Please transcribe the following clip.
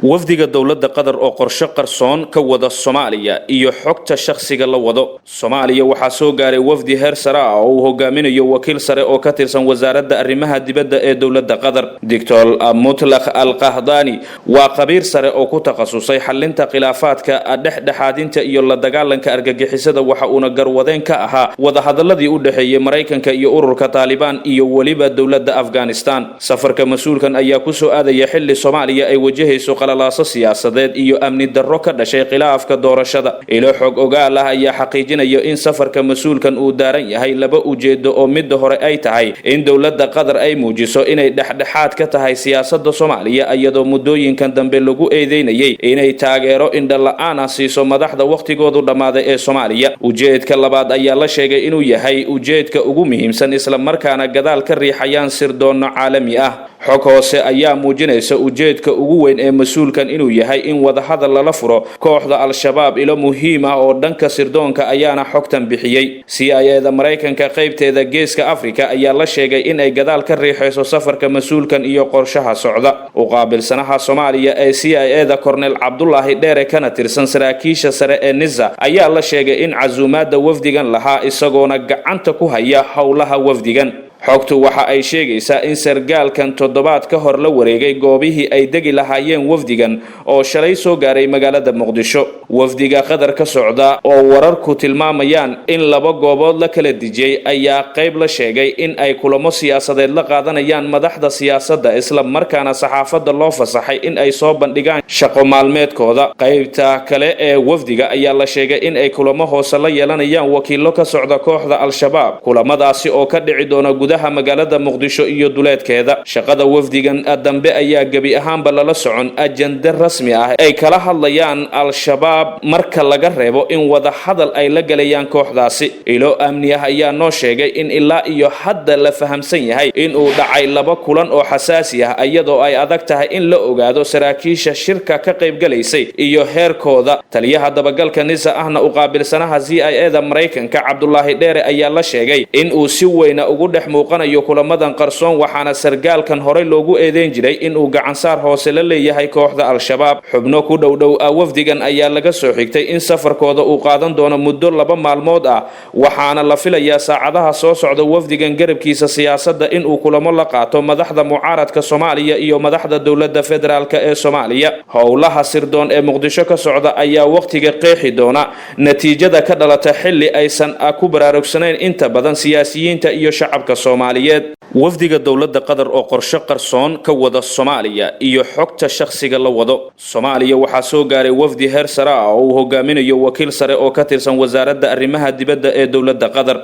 Wafdiga dowladda Qatar oo qorshe qarsoon ka wada Soomaaliya iyo xogta shakhsiga la wado. Soomaaliya waxaa soo gaaray wafdi heer sare ah oo uu hogaaminayo wakiil sare oo ka tirsan Wasaaradda Arrimaha Dibadda ee dowladda Qatar. Doctor Mutlaq Al Qahdani waa khabiir sare oo ku takhasusay xalinta khilaafaadka, dhexdhexaadinta iyo la dagaalanka argagixisada. Waxa uuna garwadeen ka ahaa wadahadaladii u dhexeeyey Maraykanka iyo ururka Taalibaan iyo weliba dowladda Afghanistan. Safarka mas-uulkan ayaa kusoo aadaya xilli Soomaaliya ay wajahayso qalalaaso siyaasadeed iyo amni darro ka dhashay khilaafka doorashada. Ilo xog ogaal ah ayaa xaqiijinaya in safarka mas-uulkan uu daaran yahay laba ujeedo, oo midda hore ay tahay in dowladda Qatar ay muujiso inay dhexdhexaad ka tahay siyaasadda Soomaaliya, iyadoo muddooyinkan dambe lagu eedeynayay inay taageero indhala-aan ah siiso madaxda wakhtigoodu dhammaaday ee Soomaaliya. Ujeedka labaad ayaa la sheegay inuu yahay ujeedka ugu muhiimsan, islamarkaana gadaal ka riixayaan sirdoonno caalami ah. Xog hoose ayaa muujinaysa ujeedka ugu weyn ee mas-uulkan inuu yahay in wadahadal lala furo kooxda Al-Shabaab. Ilo muhiim ah oo dhanka sirdoonka ayaana xogtan bixiyey. CIA da Maraykanka qaybteeda Geeska Africa ayaa la sheegay in ay gadaal ka riixayso safarka mas-uulkan iyo qorshaha socda. U qaabilsanaha Soomaaliya ee CIA da, Kornel Cabdulaahi Dheere, kana tirsan saraakiisha sare ee NISA, ayaa la sheegay in casuumaadda wafdigan lahaa, isagoona gacanta ku haya howlaha wafdigan. Xogtu waxa ay sheegaysaa in sargaalkan toddobaad ka hor la wareegay goobihii ay degi lahaayeen wafdigan oo shalay soo gaaray magaalada Muqdisho. Wafdiga Qatar ka socda oo wararku tilmaamayaan in laba goobood la kala dejiyey ayaa qayb la sheegay in ay kulamo siyaasadeed la qaadanayaan madaxda siyaasadda, isla markaana saxaafadda loo fasaxay in ay soo bandhigaan shaqo maalmeedkooda. Qaybta kale ee wafdiga ayaa la sheegay in ay kulamo hoose la yeelanayaan wakiilo ka socda kooxda Al-Shabaab, kulamadaasi oo ka dhici doona gudaha magaalada Muqdisho iyo duleedkeeda. Shaqada wafdigan dambe ayaa gebi ahaanba lala socon ajande rasmi ah ay kala hadlayaan Al-Shabaab, marka laga reebo in wada hadal ay la galayaan kooxdaasi. Ilo amni ah ayaa noo sheegay in ilaa iyo hadda la fahamsan yahay in uu dhacay laba kulan oo xasaasi ah, iyadoo ay adag tahay in la ogaado saraakiisha shirka ka qaybgalaysay iyo heerkooda. Taliyaha dabagalka NISA, ahna u qaabilsanaha CIA da Maraykanka, Cabdulaahi Dheere, ayaa la sheegay in uu si weyna ugu dhex muuqanayo kulamadan qarsoon, waxaana sargaalkan horey loogu eedeyn jiray inuu gacansaar hoose la leeyahay kooxda Al-Shabaab. Xubno ku dhowdhow ah wafdigan ayaa laga soo xigtay in safarkooda uu qaadan doono muddo 2 maalmood ah, waxaana la filayaa saacadaha soo socda wafdigan garabkiisa siyaasadda inuu kulamo la qaato madaxda mucaaradka Soomaaliya iyo madaxda dowladda federaalka ee Soomaaliya. Howlaha sirdoon ee Muqdisho ka socda ayaa wakhtiga qeexi doona natiijada ka dhalata, xilli aysan ku baraarugsanayn inta badan siyaasiyiinta iyo shacabka Soomaaliyeed. Wafdiga dowladda Qatar oo qorshe qarsoon ka wada Soomaaliya iyo xogta shakhsiga la wado. Soomaaliya waxaa soo gaaray wafdi heer sare ah oo uu hogaaminayo wakiil sare oo ka tirsan Wasaaradda Arrimaha Dibadda ee dowladda Qatar.